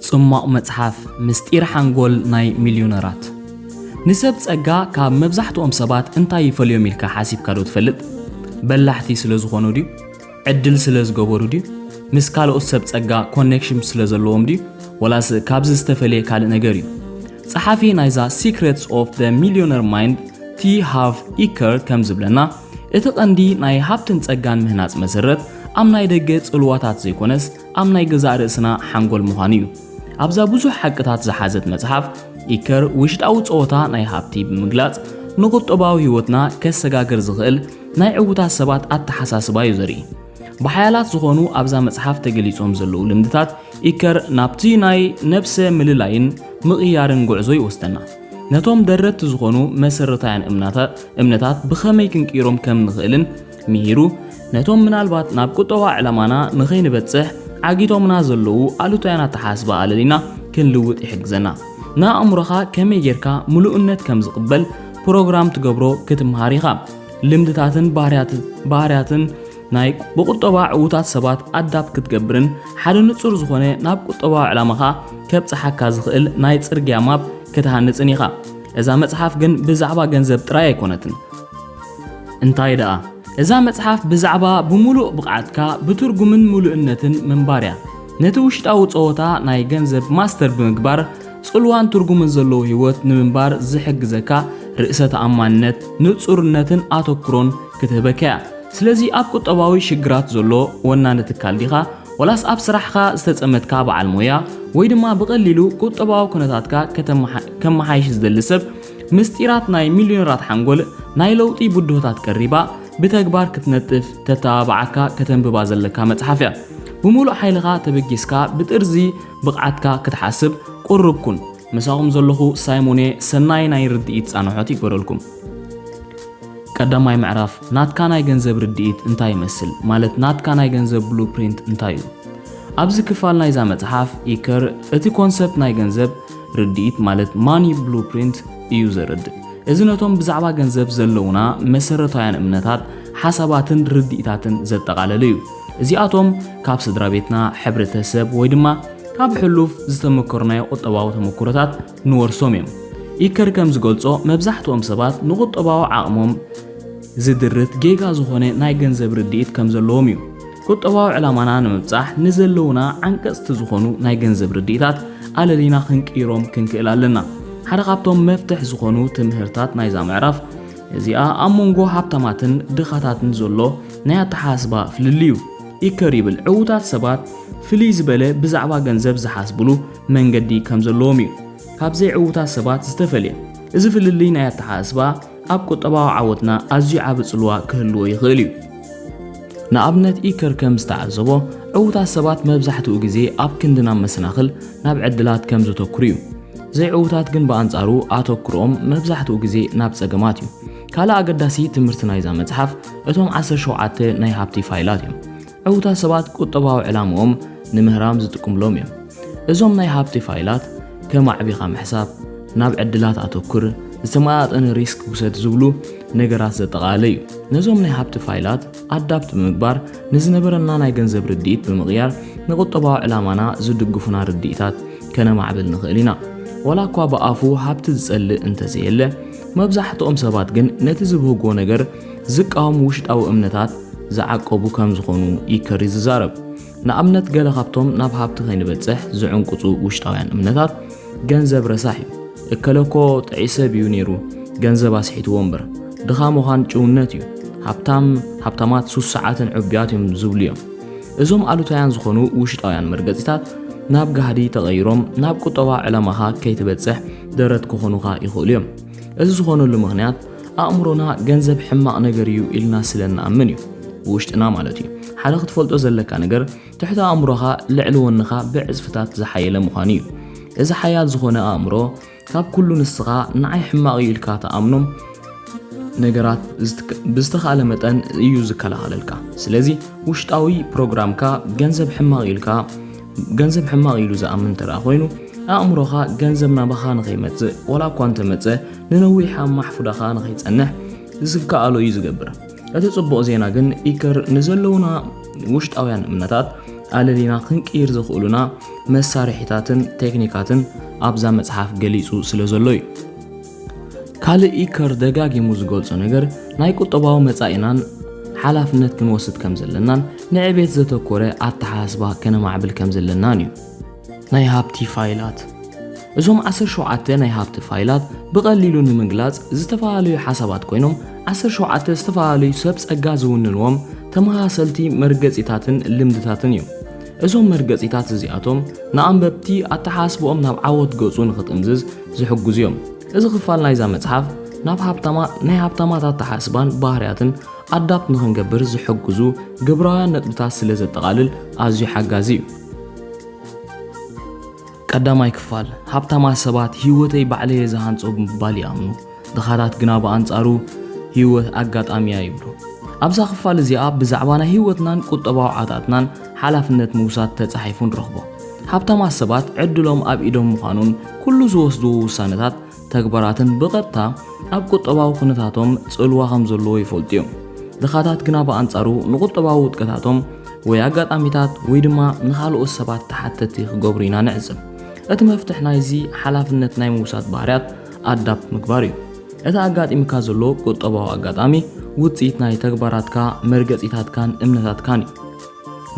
ጽማቕ መጽሓፍ ምስጢር ሓንጎል ናይ ሚልዮነራት። ንሰብ ጸጋ ካብ መብዛሕትኦም ሰባት እንታይ ይፈልዮም ኢልካ ሓሲብካ ዶ ትፈልጥ? በላሕቲ ስለ ዝኾኑ ድዩ? ዕድል ስለ ዝገበሩ ድዩ? ምስ ካልኦት ሰብ ጸጋ ኮኔክሽን ስለ ዘለዎም ድዩ? ወላስ ካብዚ ዝተፈልየ ካልእ ነገር እዩ? ጸሓፊ ናይዛ Secrets of the Millionaire Mind ቲ ሃርቭ ኢከር ከም ዝብለና፣ እቲ ቀንዲ ናይ ሃብትን ጸጋን ምህናጽ መሰረት ኣብ ናይ ደገ ጽልዋታት ዘይኮነስ ኣብ ናይ ገዛእ ርእስና ሓንጎል ምዃኑ እዩ። ኣብዛ ብዙሕ ሓቅታት ዝሓዘት መጽሓፍ፣ ኢከር ውሽጣዊ ጸወታ ናይ ሃብቲ ብምግላጽ ንቁጠባዊ ህይወትና ከሰጋግር ዝኽእል ናይ ዕዉታት ሰባት ኣተሓሳስባ እዩ ዘርኢ። ብሓያላት ዝኾኑ ኣብዛ መጽሓፍ ተገሊጾም ዘለዉ ልምድታት ኢከር ናብቲ ናይ ነብሰ ምልላይን ምቕያርን ጉዕዞ ይወስደና። ነቶም ደረትቲ ዝኾኑ መሰረታውያን እምናታ-፣ እምነታት ብኸመይ ክንቅይሮም ከም ንኽእልን ምሂሩ፣ ነቶም ምናልባት ናብ ቁጠባ ዕላማና ንኸይንበጽሕ ዓጊቶምና ዘለዉ ኣሉታውያን ኣተሓስባ ኣለሊና ክንልውጥ ይሕግዘና። ንኣእምሮኻ ከመይ ጌርካ ምሉእነት ከም ዝቕበል ፕሮግራም ትገብሮ ክትምሃር ኢኻ። ልምድታትን ባህርያት-፣ ባህርያትን ናይ ብቁጠባ ዕዉታት ሰባት ኣዳፕት ክትገብርን ሓደ ንጹር ዝኾነ ናብ ቁጠባዊ ዕላማኻ ከብጽሓካ ዝኽእል ናይ ጽርግያ ማፕ ክትሃንጽን ኢኻ። እዛ መጽሓፍ ግን ብዛዕባ ገንዘብ ጥራይ ኣይኮነትን። እንታይ ደኣ? እዛ መጽሓፍ ብዛዕባ ብምሉእ ብቕዓትካ ብትርጉምን ምሉእነትን ምንባር እያ። ነቲ ውሽጣዊ ጸወታ ናይ ገንዘብ ማስተር ብምግባር ጽልዋን ትርጉምን ዘለዎ ህይወት ንምንባር ዝሕግዘካ ርእሰ ተኣማንነት፣ ንጹርነትን ኣተኩሮን ክትህበካ እያ። ስለዚ ኣብ ቁጠባዊ ሽግራት ዘሎ ወናኒ ትካል ዲኻ? ወላስ ኣብ ስራሕኻ ዝተጸመድካ በዓል ሞያ ወይ ድማ ብቐሊሉ ቁጠባዊ ኩነታትካ ከተመሓ-፣ ከመሓይሽ ዝደሊ ሰብ፣ ምስጢራት ናይ ሚልዮነራት ሓንጎል ናይ ለውጢ ብድሆታት ቀሪባ ብተግባር ክትነጥፍ ተተባብዓካ ከተንብባ ዘለካ መጽሓፍ እያ። ብምሉእ ሓይልኻ ተበጊስካ ብጥርዚ ብቕዓትካ ክትሓስብ ቁሩብ ኩን። ምሳኹም ዘለኹ ሳይሞን እየ። ሰናይ ናይ ርድኢት ጻንሖት ይግበረልኩም። ቀዳማይ ምዕራፍ፣ ናትካ ናይ ገንዘብ ርድኢት እንታይ ይመስል? ማለት ናትካ ናይ ገንዘብ ብሉፕሪንት እንታይ እዩ? ኣብዚ ክፋል ናይዛ መጽሓፍ ኢከር እቲ ኮንሰፕት ናይ ገንዘብ ርድኢት ማለት ማኒ ብሉፕሪንት እዩ ዘረድእ። እዚ ነቶም ብዛዕባ ገንዘብ ዘለውና መሰረታውያን እምነታት፣ ሓሳባትን ርድኢታትን ዘጠቓለለ እዩ። እዚኣቶም ካብ ስድራ ቤትና፣ ሕብረተሰብ ወይ ድማ ካብ ሕሉፍ ዝተመከርናዮ ቁጠባዊ ተመክሮታት ንወርሶም እዮም። ኢከር ከም ዝገልጾ፣ መብዛሕትኦም ሰባት ንቁጠባዊ ዓቕሞም ዝድርት ጌጋ ዝኾነ ናይ ገንዘብ ርድኢት ከም ዘለዎም እዩ። ቁጠባዊ ዕላማና ንምብጻሕ ንዘለዉና ዓንቀጽቲ ዝኾኑ ናይ ገንዘብ ርድኢታት ኣለሊና ክንቅይሮም ክንክእል ኣለና። ሓደ ካብቶም መፍትሕ ዝኾኑ ትምህርታት ናይዛ ምዕራፍ እዚኣ ኣብ መንጎ ሃብታማትን ድኻታትን ዘሎ ናይ ኣተሓሳስባ ፍልልይ እዩ። ኢከር ይብል፣ ዕዉታት ሰባት ፍልይ ዝበለ ብዛዕባ ገንዘብ ዝሓስብሉ መንገዲ ከም ዘለዎም እዩ ካብ ዘይዕዉታት ሰባት ዝተፈልየ። እዚ ፍልልይ ናይ ኣተሓሳስባ ኣብ ቁጠባዊ ዓወትና ኣዝዩ ዓቢ ጽልዋ ክህልዎ ይኽእል እዩ። ንኣብነት፣ ኢከር ከም ዝተዓዘቦ፣ ዕዉታት ሰባት መብዛሕትኡ ግዜ ኣብ ክንዲ ናብ መሰናኽል፣ ናብ ዕድላት ከም ዘተኩሩ እዩ። ዘይዕዉታት ግን ብኣንጻሩ ኣተኩሮኦም መብዛሕትኡ ግዜ ናብ ጸገማት እዩ። ካልእ ኣገዳሲ ትምህርቲ ናይዛ መጽሓፍ እቶም ዓሰርተ ሸውዓተ ናይ ሃብቲ ፋይላት እዮም። ዕዉታት ሰባት ቁጠባዊ ዕላምኦም ንምህራም ዝጥቀሙሎም እዮም። እዞም ናይ ሃብቲ ፋይላት ከም ኣዕቢኻ ምሕሳብ፣ ናብ ዕድላት ኣተኩር፣ ዝተመጣጠነ ሪስክ ውሰድ ዝብሉ ነገራት ዘጠቓለለ እዩ። ነዞም ናይ ሃብቲ ፋይላት ኣዳፕት ብምግባር ንዝነበረና ናይ ገንዘብ ርድኢት ብምቕያር ንቁጠባዊ ዕላማና ዝድግፉና ርድኢታት ከነማዕብል ንኽእል ኢና። ዋላ እኳ ብኣፉ ሃብቲ ዝጸልእ እንተዘየለ፣ መብዛሕትኦም ሰባት ግን ነቲ ዝብህጎ ነገር ዝቃወሙ ውሽጣዊ እምነታት ዝዓቀቡ ከም ዝኾኑ ኢከር እዩ ዝዛረብ። ንኣብነት፣ ገለ ካብቶም ናብ ሃብቲ ከይንበጽሕ ዝዕንቅጹ ውሽጣውያን እምነታት፣ ገንዘብ ረሳሕ እዩ፣ እከለ እኮ ጥዑይ ሰብ እዩ ነይሩ፣ ገንዘብ ኣስሒትዎ እምበር፣ ድኻ ምዃን ጭውነት እዩ፣ ሃብታም፣ ሃብታማት ሱስ ሰዓትን ዕቡያት እዮም ዝብሉ እዮም። እዞም ኣሉታውያን ዝኾኑ ውሽጣውያን መርገጺታት ናብ ጋህዲ ተቐይሮም ናብ ቁጠባ ዕላማኻ ከይትበጽሕ ደረት ክኾኑኻ ይኽእሉ እዮም። እዚ ዝኾነሉ ምኽንያት ኣእምሮና ገንዘብ ሕማቕ ነገር እዩ ኢልና ስለ እንኣምን እዩ። ብውሽጥና ማለት እዩ። ሓደ ክትፈልጦ ዘለካ ነገር ትሕቲ ኣእምሮኻ ልዕሊ ወንኻ ብዕጽፍታት ዝሓየለ ምዃኑ እዩ። እዚ ሓያል ዝኾነ ኣእምሮ ካብ ኩሉ ንስኻ ንዓይ ሕማቕ እዩ ኢልካ ትኣምኖም ነገራት ዝትክ-፣ ብዝተኻእለ መጠን እዩ ዝከላኸለልካ። ስለዚ ውሽጣዊ ፕሮግራምካ ገንዘብ ሕማቕ ኢልካ፣ ገንዘብ ሕማቕ ኢሉ ዝኣምን እንተ ደኣ ኮይኑ፣ ኣእምሮኻ ገንዘብ ናባኻ ንኸይመጽእ፣ ወላ እኳ እንተመጸ፣ ንነዊሕ ኣብ ማሕፉዳኻ ንኸይጸንሕ ዝከኣሎ እዩ ዝገብር። እቲ ጽቡቕ ዜና ግን፣ ኢከር ንዘለዉና ውሽጣውያን እምነታት ኣለሊና ክንቅይር ዘኽእሉና መሳርሒታትን ቴክኒካትን ኣብዛ መጽሓፍ ገሊጹ ስለ ዘሎ እዩ። ካልእ ኢከር ደጋጊሙ ዝገልጾ ነገር፣ ናይ ቁጠባዊ መጻኢናን ሓላፍነት ክንወስድ ከም ዘለናን ንዕቤት ዘተኮረ ኣተሓሳስባ ከነማዕብል ከም ዘለናን እዩ። ናይ ሃብቲ ፋይላት። እዞም ዓሰርተ ሸውዓተ ናይ ሃብቲ ፋይላት ብቐሊሉ ንምግላጽ ዝተፈላለዩ ሓሳባት ኮይኖም፣ ዓሰርተ ሸውዓተ ዝተፈላለዩ ሰብ ጸጋ ዝውንንዎም ተመሳሰልቲ መርገጺታትን ልምድታትን እዮም። እዞም መርገጺታት እዚኣቶም ንኣንበብቲ ኣተሓሳስብኦም ናብ ዓወት ገጹ ንኽጥምዝዝ ዝሕግዙ እዮም። እዚ ክፋል ናይዛ መጽሓፍ ናብ ሃብታማ-፣ ናይ ሃብታማት ኣተሓሳስባን ባህርያትን ኣዳፕት ንኽንገብር ዝሕግዙ ግብራውያን ነጥብታት ስለ ዘጠቓልል ኣዝዩ ሓጋዚ እዩ። ቀዳማይ ክፋል፣ ሃብታማት ሰባት ህይወተይ ባዕለየ ዝሃንጾ ብምባል ይኣምኑ፣ ድኻታት ግና ብኣንጻሩ ህይወት ኣጋጣሚያ ይብሉ። ኣብዛ ክፋል እዚኣ ብዛዕባ ናይ ህይወትናን ቁጠባዊ ዓታትናን ሓላፍነት ምውሳድ ተጻሒፉ ንረኽቦ። ሃብታማት ሰባት ዕድሎም ኣብ ኢዶም ምዃኑን ኩሉ ዝወስድዎ ውሳነታት ተግባራትን ብቐጥታ ኣብ ቁጠባዊ ኩነታቶም ጽልዋ ከም ዘለዎ ይፈልጡ እዮም። ድኻታት ግና ብኣንጻሩ ንቁጠባዊ ውድቀታቶም ወይ ኣጋጣሚታት ወይ ድማ ንኻልኦት ሰባት ተሓተቲ ክገብሩ ኢና ንዕዘብ። እቲ መፍትሕ ናይዚ ሓላፍነት ናይ ምውሳድ ባህርያት ኣዳፕት ምግባር እዩ። እቲ ኣጋጢምካ ዘሎ ቁጠባዊ ኣጋጣሚ ውጽኢት ናይ ተግባራትካ፣ መርገጺታትካን እምነታትካን እዩ።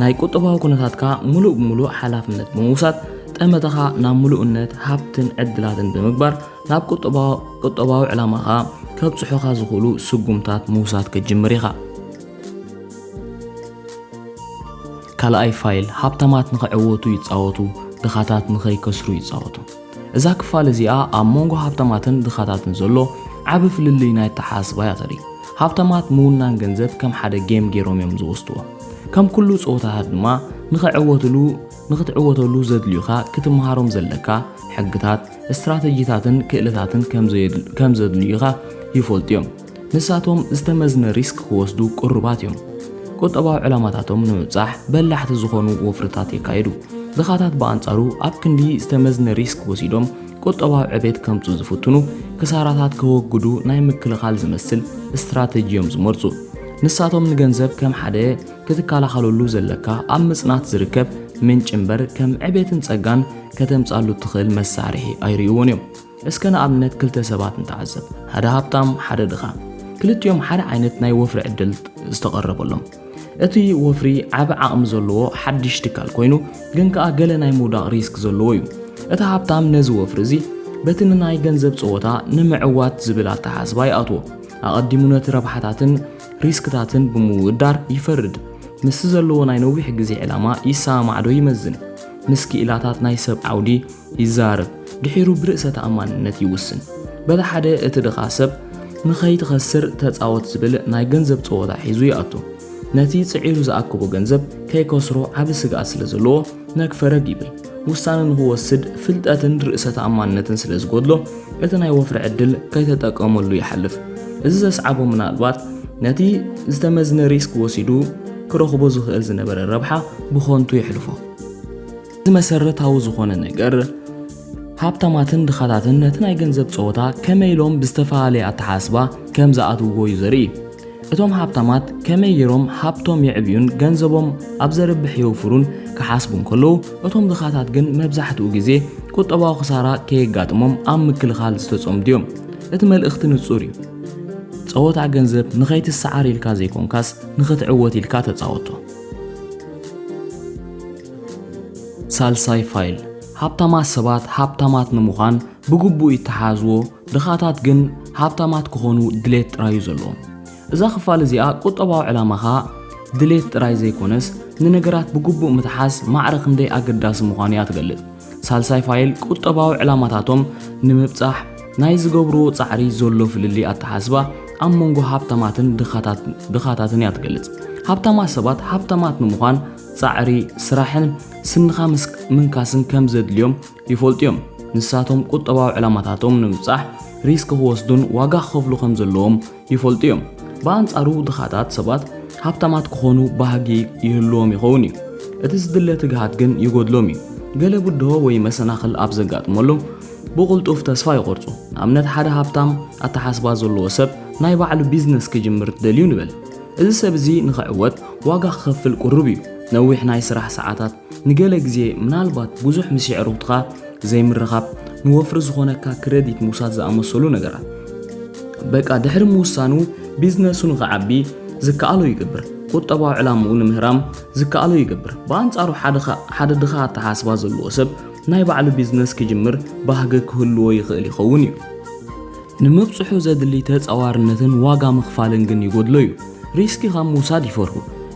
ናይ ቁጠባዊ ኩነታትካ ምሉእ ብምሉእ ሓላፍነት ብምውሳድ፣ ጠመተኻ ናብ ምሉእነት፣ ሃብትን ዕድላትን ብምግባር፣ ናብ ቁጠባ-፣ ቁጠባዊ ዕላማኻ ከብጽሑኻ ዝኽእሉ ስጉምታት ምውሳድ ክትጅምር ኢኻ። ካልኣይ ፋይል፣ ሃብታማት ንኽዕወቱ ይጻወቱ፣ ድኻታት ንኸይከስሩ ይጻወቱ። እዛ ክፋል እዚኣ ኣብ መንጎ ሃብታማትን ድኻታትን ዘሎ ዓቢ ፍልልይ ናይ ኣተሓሳስባ እያ ተርኢ። ሃብታማት ምውናን ገንዘብ ከም ሓደ ጌም ገይሮም እዮም ዝወስድዎ። ከም ኩሉ ጸወታታት ድማ ንኽዕወትሉ፣ ንኽትዕወተሉ ዘድልዩኻ ክትመሃሮም ዘለካ ሕግታት፣ ስትራተጂታትን ክእለታትን ከም ዘየድል-፣ ከም ዘድልዩኻ ይፈልጡ እዮም። ንሳቶም ዝተመዝነ ሪስክ ክወስዱ ቅሩባት እዮም። ቁጠባዊ ዕላማታቶም ንምብጻሕ በላሕቲ ዝኾኑ ወፍርታት የካይዱ። ድኻታት ብኣንጻሩ ኣብ ክንዲ ዝተመዝነ ሪስክ ወሲዶም ቁጠባዊ ዕቤት ከምጹ ዝፍትኑ፣ ክሳራታት ከወግዱ ናይ ምክልኻል ዝመስል ስትራተጂ እዮም ዝመርጹ። ንሳቶም ንገንዘብ ከም ሓደ ክትከላኸለሉ ዘለካ ኣብ ምጽናት ዝርከብ ምንጪ እምበር ከም ዕቤትን ጸጋን ከተምጻሉ እትኽእል መሳርሒ ኣይርእይዎን እዮም። እስከ ንኣብነት ክልተ ሰባት ንተዓዘብ። ሓደ ሃብታም፣ ሓደ ድኻ። ክልቲኦም ሓደ ዓይነት ናይ ወፍሪ ዕድል ዝተቐረበሎም። እቲ ወፍሪ ዓቢ ዓቕሚ ዘለዎ ሓድሽ ትካል ኮይኑ፣ ግን ከኣ ገለ ናይ ምውዳቕ ሪስክ ዘለዎ እዩ። እቲ ሃብታም ነዚ ወፍሪ እዚ በቲ ንናይ ገንዘብ ጸወታ ንምዕዋት ዝብል ኣተሓሳስባ ይኣትዎ። ኣቐዲሙ ነቲ ረብሓታትን ሪስክታትን ብምውዳር ይፈርድ። ምስቲ ዘለዎ ናይ ነዊሕ ግዜ ዕላማ ይሰማማዕ ዶ ይመዝን። ምስ ክኢላታት ናይ ሰብ ዓውዲ ይዛረብ። ድሒሩ ብርእሰ ተኣማንነት ይውስን። በቲ ሓደ እቲ ድኻ ሰብ ንኸይትኸስር ተጻወት ዝብል ናይ ገንዘብ ጸወታ ሒዙ ይኣቱ። ነቲ ጽዒሩ ዝኣከቦ ገንዘብ ከይከስሮ ዓቢ ስግኣት ስለ ዘለዎ ነግ ፈረግ ይብል። ውሳነ ንኽወስድ ፍልጠትን ርእሰ ተኣማንነትን ስለ ዝጎድሎ እቲ ናይ ወፍሪ ዕድል ከይተጠቀመሉ ይሓልፍ። እዚ ዘስዓቦ ምናልባት ነቲ ዝተመዝነ ሪስክ ወሲዱ ክረኽቦ ዝኽእል ዝነበረ ረብሓ ብኾንቱ የሕልፎ። እዚ መሰረታዊ ዝኾነ ነገር፣ ሃብታማትን ድኻታትን ነቲ ናይ ገንዘብ ጸወታ ከመይ ኢሎም ብዝተፈላለየ ኣተሓሳስባ ከም ዝኣትውዎ እዩ ዘርኢ። እቶም ሃብታማት ከመይ ገይሮም ሃብቶም የዕብዩን ገንዘቦም ኣብ ዘርብሕ የውፍሩን ክሓስቡ እንከለዉ፣ እቶም ድኻታት ግን መብዛሕትኡ ግዜ ቁጠባዊ ክሳራ ከየጋጥሞም ኣብ ምክልኻል ዝተጸምዱ እዮም። እቲ መልእኽቲ ንጹር እዩ። ጸወታ ገንዘብ ንኸይትሰዓር ኢልካ ዘይኮንካስ ንኽትዕወት ኢልካ ተጻወቶ። ሳልሳይ ፋይል፣ ሃብታማት ሰባት ሃብታማት ንምዃን ብግቡእ ይተሓዝዎ፣ ድኻታት ግን ሃብታማት ክኾኑ ድሌት ጥራይ እዩ ዘለዎም። እዛ ክፋል እዚኣ ቁጠባዊ ዕላማኻ ድሌት ጥራይ ዘይኮነስ፣ ንነገራት ብግቡእ ምትሓዝ ማዕረ ክንደይ ኣገዳሲ ምዃኑ እያ ትገልጽ። ሳልሳይ ፋይል፣ ቁጠባዊ ዕላማታቶም ንምብጻሕ ናይ ዝገብርዎ ጻዕሪ ዘሎ ፍልልይ ኣተሓስባ ኣብ መንጎ ሃብታማትን ድኻታት-፣ ድኻታትን እያ ትገልጽ። ሃብታማት ሰባት ሃብታማት ንምዃን ጻዕሪ፣ ስራሕን ስንኻ ምስ-፣ ምንካስን ከም ዘድልዮም ይፈልጡ እዮም። ንሳቶም ቁጠባዊ ዕላማታቶም ንምብጻሕ ሪስክ ክወስዱን ዋጋ ክኸፍሉ ከም ዘለዎም ይፈልጡ እዮም። ብኣንጻሩ ድኻታት ሰባት ሃብታማት ክኾኑ ባህጊ ይህልዎም ይኸውን እዩ። እቲ ዝድለ ትግሃት ግን ይጎድሎም እዩ። ገለ ብድሆ ወይ መሰናኽል ኣብ ዘጋጥመሉ ብቕልጡፍ ተስፋ ይቖርጹ። ንኣብነት ሓደ ሃብታም ኣተሓስባ ዘለዎ ሰብ ናይ ባዕሉ ቢዝነስ ክጅምር ደልዩ ንበል። እዚ ሰብ እዚ ንኽዕወት ዋጋ ክኸፍል ቅሩብ እዩ። ነዊሕ ናይ ስራሕ ሰዓታት፣ ንገለ ግዜ ምናልባት ብዙሕ ምስ የዕሩኽትኻ ዘይምርኻብ፣ ንወፍሪ ዝኾነካ ክረዲት ምውሳድ ዝኣመሰሉ ነገራት። በቃ ድሕሪ ምውሳኑ ቢዝነሱ ንኽዓቢ ዝከኣሎ ይገብር። ቁጠባዊ ዕላምኡ ንምህራም ዝከኣሎ ይገብር። ብኣንጻሩ ሓደ ኸ-፣ ሓደ ድኻ ኣተሓስባ ዘለዎ ሰብ ናይ ባዕሉ ቢዝነስ ክጅምር ባህጊ ክህልዎ ይኽእል ይኸውን እዩ። ንምብጽሑ ዘድሊ ተጻዋርነትን ዋጋ ምኽፋልን ግን ይጎድሎ እዩ። ሪስኪ ካብ ምውሳድ ይፈርሁ።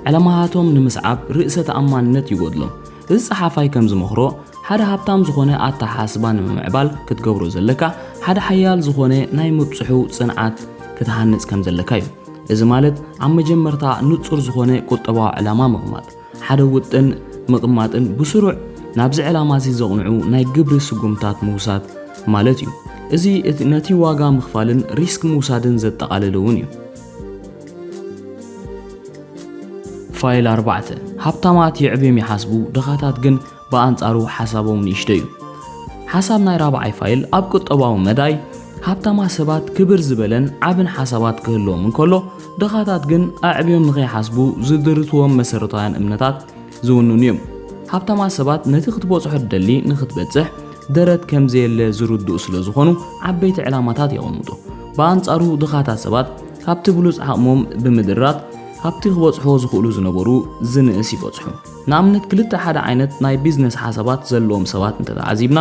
ዕላማታቶም ንምስዓብ ርእሰ ተኣማንነት ይጎድሎም። እዚ ጸሓፋይ ከም ዝመኽሮ፣ ሓደ ሃብታም ዝኾነ ኣተሓስባ ንምምዕባል ክትገብሮ ዘለካ፣ ሓደ ሓያል ዝኾነ ናይ ምብጽሑ ጽንዓት ክትሃንጽ ከም ዘለካ እዩ። እዚ ማለት ኣብ መጀመርታ ንጹር ዝኾነ ቁጠባዊ ዕላማ ምቕማጥ፣ ሓደ ውጥን ምቕማጥን ብስሩዕ ናብዚ ዕላማ እዚ ዘቕንዑ ናይ ግብሪ ስጉምታት ምውሳድ ማለት እዩ። እዚ እቲ ነቲ ዋጋ ምኽፋልን ሪስክ ምውሳድን ዘጠቓልል እውን እዩ። ፋይል ኣርባዕተ፣ ሃብታማት የዕብዮም ይሓስቡ፣ ድኻታት ግን ብኣንጻሩ ሓሳቦም ንእሽቶ እዩ። ሓሳብ ናይ ራብዓይ ፋይል ኣብ ቁጠባዊ መዳይ፣ ሃብታማ ሰባት ክብር ዝበለን ዓብን ሓሳባት ክህልዎም እንከሎ፣ ድኻታት ግን ኣዕብዮም ንኸይሓስቡ ዝድርትዎም መሰረታውያን እምነታት ዝውንኑ እዮም። ሃብታማ ሰባት ነቲ ክትበጽሖ ትደሊ ንኽትበጽሕ ደረት ከም ዘየለ ዝርድኡ ስለ ዝኾኑ ዓበይቲ ዕላማታት የቐምጡ። ብኣንጻሩ ድኻታት ሰባት ካብቲ ብሉጽ ዓቕሞም ብምድራት ካብቲ ክበጽሕዎ ዝኽእሉ ዝነበሩ ዝንእስ ይበጽሑ። ንኣብነት ክልተ ሓደ ዓይነት ናይ ቢዝነስ ሓሳባት ዘለዎም ሰባት እንተተዓዚብና፣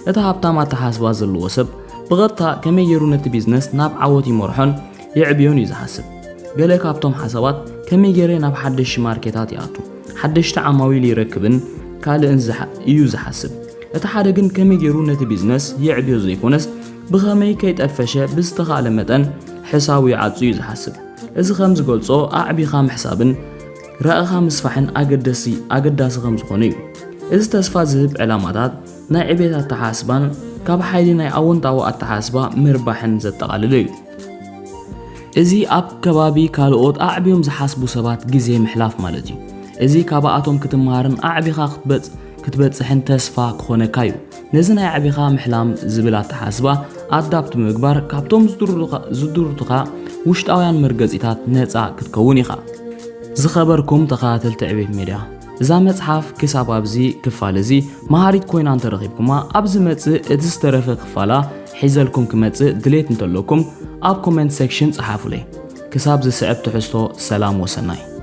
እቲ ሃብታም ኣተሓስባ ዘለዎ ሰብ ብቐጥታ ከመይ ገይሩ ነቲ ቢዝነስ ናብ ዓወት ይመርሖን የዕብዮን እዩ ዝሓስብ። ገለ ካብቶም ሓሳባት ከመይ ገይረ ናብ ሓደሽቲ ማርኬታት ይኣቱ፣ ሓደሽቲ ዓማዊል ይረክብን ካልእን ዝሓ-፣ እዩ ዝሓስብ። እቲ ሓደ ግን ከመይ ገይሩ ነቲ ቢዝነስ የዕብዮ ዘይኮነስ ብኸመይ ከይጠፈሸ ብዝተኻእለ መጠን ሕሳቡ ይዓጹ እዩ ዝሓስብ። እዚ ከም ዝገልጾ ኣዕቢኻ ምሕሳብን ራእኻ ምስፋሕን ኣገደሲ-፣ ኣገዳሲ ከም ዝኾነ እዩ። እዚ ተስፋ ዝህብ ዕላማታት ናይ ዕቤት ኣተሓስባን ካብ ሓይሊ ናይ ኣወንታዊ ኣተሓስባ ምርባሕን ዘጠቓልል እዩ። እዚ ኣብ ከባቢ ካልኦት ኣዕብዮም ዝሓስቡ ሰባት ግዜ ምሕላፍ ማለት እዩ። እዚ ካብኣቶም ክትመሃርን ኣዕቢኻ ክትበጽ-፣ ክትበጽሕን ተስፋ ክኾነካ እዩ። ነዚ ናይ ኣዕቢኻ ምሕላም ዝብል ኣተሓስባ ኣዳፕት ብምግባር ካብቶም ዝድርሩኻ-፣ ዝድርቱኻ ውሽጣውያን መርገጺታት ነጻ ክትከውን ኢኻ። ዝኸበርኩም ተኸታተልቲ ዕቤት ሜድያ፣ እዛ መጽሓፍ ክሳብ ኣብዚ ክፋል እዚ መሃሪት ኮይና እንተረኺብኩማ፣ ኣብ ዝመጽእ እቲ ዝተረፈ ክፋላ ሒዘልኩም ክመጽእ ድሌት እንተለኩም ኣብ ኮመንት ሴክሽን ጸሓፉለይ። ክሳብ ዝስዕብ ትሕዝቶ ሰላም ወሰናይ።